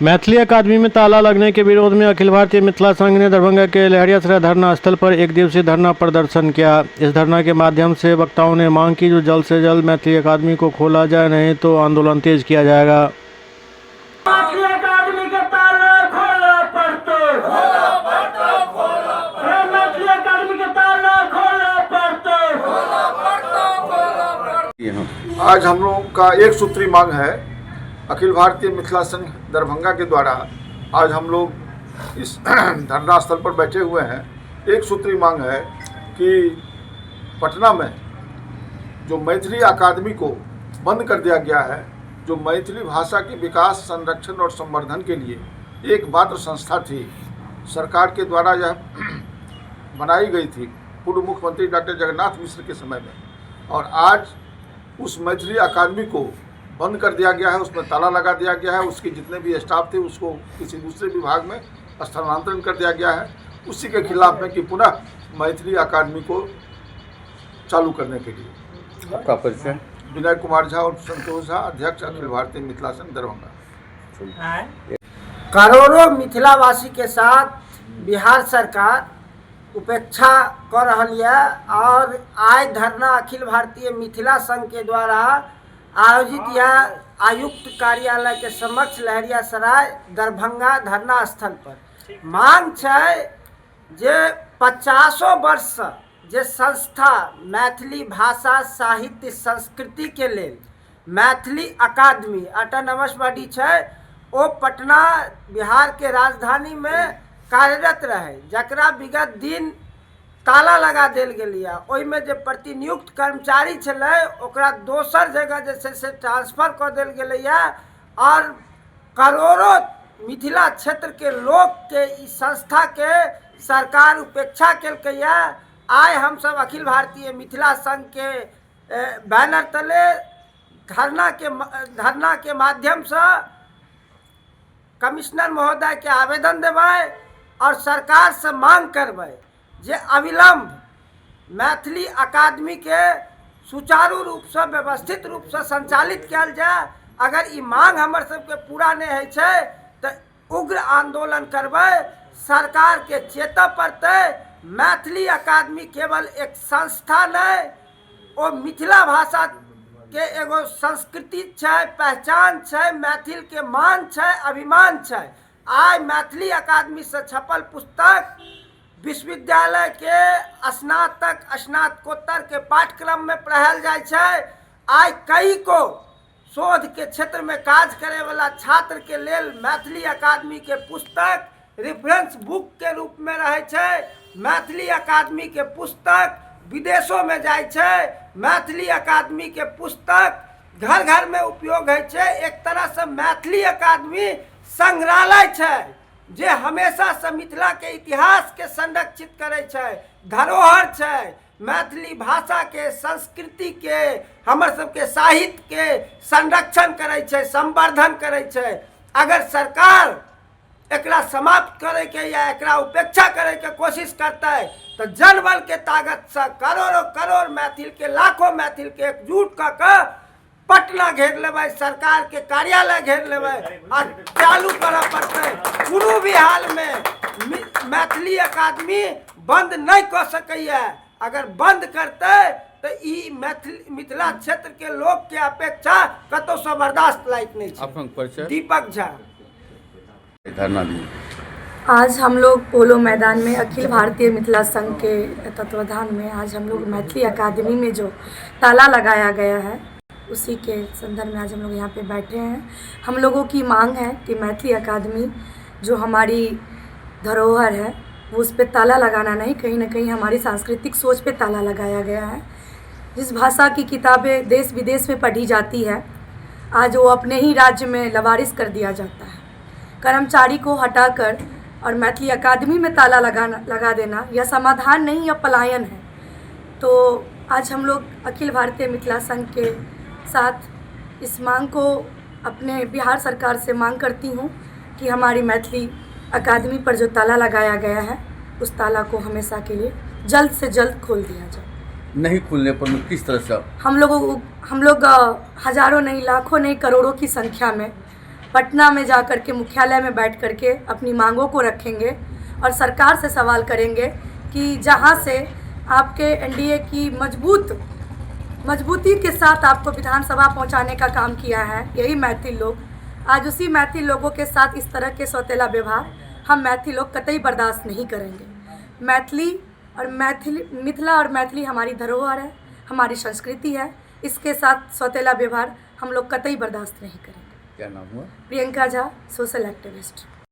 मैथिली अकादमी में ताला लगने के विरोध में अखिल भारतीय मिथिला संघ ने दरभंगा के लहरियासराय धरना स्थल पर एक दिवसीय धरना प्रदर्शन किया। इस धरना के माध्यम से वक्ताओं ने मांग की जो जल्द से जल्द मैथिली अकादमी को खोला जाए, नहीं तो आंदोलन तेज किया जाएगा। मैथिली अकादमी के ताला खोलऽ पड़तौ। हे मैथिली अकादमी के ताला खोलऽ पड़तौ। आज हम लोगों का एक सूत्री मांग है। अखिल भारतीय मिथिला संघ दरभंगा के द्वारा आज हम लोग इस धरना स्थल पर बैठे हुए हैं। एक सूत्री मांग है कि पटना में जो मैथिली अकादमी को बंद कर दिया गया है, जो मैथिली भाषा के विकास, संरक्षण और संवर्धन के लिए एकमात्र संस्था थी, सरकार के द्वारा यह बनाई गई थी पूर्व मुख्यमंत्री डॉक्टर जगन्नाथ मिश्र के समय में, और आज उस मैथिली अकादमी को बंद कर दिया गया है, उसमें ताला लगा दिया गया है। उसके जितने भी स्टाफ थे, उसको किसी दूसरे विभाग में स्थानांतरण कर दिया गया है। उसी के खिलाफ में कि पुनः मैथिली अकादमी को चालू करने के लिए। आपका परिचय? विनय कुमार झा और संतोष झा, अध्यक्ष, अखिल भारतीय मिथिला संघ, दरभंगा। करोड़ों मिथिलावासी के साथ बिहार सरकार उपेक्षा कऽ रहल यऽ और आइ धरना अखिल भारतीय मिथिला संघ के द्वारा आयोजित यऽ आयुक्त कार्यालय के समक्ष, लहरियासराय, दरभंगा, धरना स्थल पर। मांग छै जे 50 वर्षसँ जे संस्था मैथिली भाषा, साहित्य, संस्कृतिके लेल मैथिली अकादमी ऑटोनॉमस बॉडी छै, ओ पटना, बिहारके राजधानीमे कार्यरत रहै, जकरा विगत दिन ताला लगा देल गेलैए। ओहिमे जे प्रतिनियुक्त कर्मचारी छलै, ओकरा दोसर जगह जे छै से ट्रांसफर कऽ देल गेलैए आओर करोड़ो मिथिला क्षेत्रके लोकके ई संस्थाके सरकार उपेक्षा केलकैए। आइ हमसभ अखिल भारतीय मिथिला संघके बैनर तले धरनाके माध्यमसँ कमिश्नर महोदयके आवेदन देबै आओर सरकारसँ मांग करबै जे अविलम्ब मैथिली अकादमीके सुचारू रूपसँ, व्यवस्थित रूपसँ सञ्चालित कयल जाय। अगर ई मांग हमर सबके पूरा नहि होइ छै तऽ उग्र आन्दोलन करबै। सरकारके चेतऽ पड़तै। मैथिली अकादमी केवल एक संस्था नहि, ओ मिथिला भाषाके एगो संस्कृति छै, पहचान छै, मैथिलके मान छै, अभिमान छै। आइ मैथिली अकादमीसँ छपल पुस्तक विश्वविद्यालयके स्नातक, स्नातकोत्तरके पाठ्यक्रममे पढ़ायल जाइ छै। आइ कई को शोधके क्षेत्रमे काज करैवला छात्रके लेल मैथिली अकादमीके पुस्तक रेफरेंस बुकके रूपमे रहै छै। मैथिली अकादमीके पुस्तक विदेशोमे जाइ छै। मैथिली अकादमीके पुस्तक घर घरमे उपयोग होइ छै। एक तरहसँ मैथिली अकादमी संग्रहालय छै, जे हमेशासँ मिथिलाके इतिहासके संरक्षित करै छै, धरोहर छै। मैथिली भाषाके, संस्कृतिके, हमर सबके साहित्यके संरक्षण करै छै, संवर्धन करै छै। अगर सरकार एकरा समाप्त करैके या एकरा उपेक्षा करैके कोशिश करतै तऽ जनबलके ताकतसँ करोड़ो करोड़ मैथिलके, लाखों मैथिलके एकजुट कऽ कऽ पटना घेर लेबै, सरकारके कार्यालय घेर लेबै आ चालू करऽ पड़तै। कोनो भी हालमे मैथिली अकादमी बन्द नहि कऽ सकैए। अगर बन्द करतै तऽ ई मैथिल मिथिला क्षेत्रके लोकके अपेक्षा कतहुसँ बर्दाश्त लायक नहि छै। अपन परिचय? दीपक झा। धरना दिए। आज हम लोग पोलो मैदान में अखिल भारतीय मिथिला संघ के तत्वाधान में आज हम लोग मैथिली अकादमी में जो ताला लगाया गया है, उसी के संदर्भ में आज हम लोग यहाँ पे बैठे हैं। हम लोगों की मांग है कि मैथिली अकादमी जो हमारी धरोहर है, वो उस पर ताला लगाना नहीं, कहीं ना कहीं हमारी सांस्कृतिक सोच पे ताला लगाया गया है। जिस भाषा की किताबें देश विदेश में पढ़ी जाती है, आज वो अपने ही राज्य में लवारिस कर दिया जाता है। कर्मचारी को हटाकर और मैथिली अकादमी में ताला लगाना, लगा देना, यह समाधान नहीं, यह पलायन है। तो आज हम लोग अखिल भारतीय मिथिला संघ के साथ इस मांग को अपने बिहार सरकार से मांग करती हूँ कि हमारी मैथिली अकादमी पर जो ताला लगाया गया है, उस ताला को हमेशा के लिए जल्द से जल्द खोल दिया जाए। नहीं खुलने पर में किस तरह से? हम लोग हजारों नहीं, लाखों नहीं, करोड़ों की संख्या में पटना में जा कर के मुख्यालय में बैठ कर के अपनी मांगों को रखेंगे और सरकार से सवाल करेंगे कि जहाँ से आपके एनडीए की मजबूती के साथ आपको विधानसभा पहुंचाने का काम किया है यही मैथिल लोग, आज उसी मैथिल लोगों के साथ इस तरह के सौतेला व्यवहार हम मैथिल लोग कतई बर्दाश्त नहीं करेंगे। मैथिली और मैथिली, मिथिला और मैथिली हमारी धरोहर है, हमारी संस्कृति है। इसके साथ सौतेला व्यवहार हम लोग कतई बर्दाश्त नहीं करेंगे। क्या नाम हुआ? Priyanka Jha, social activist.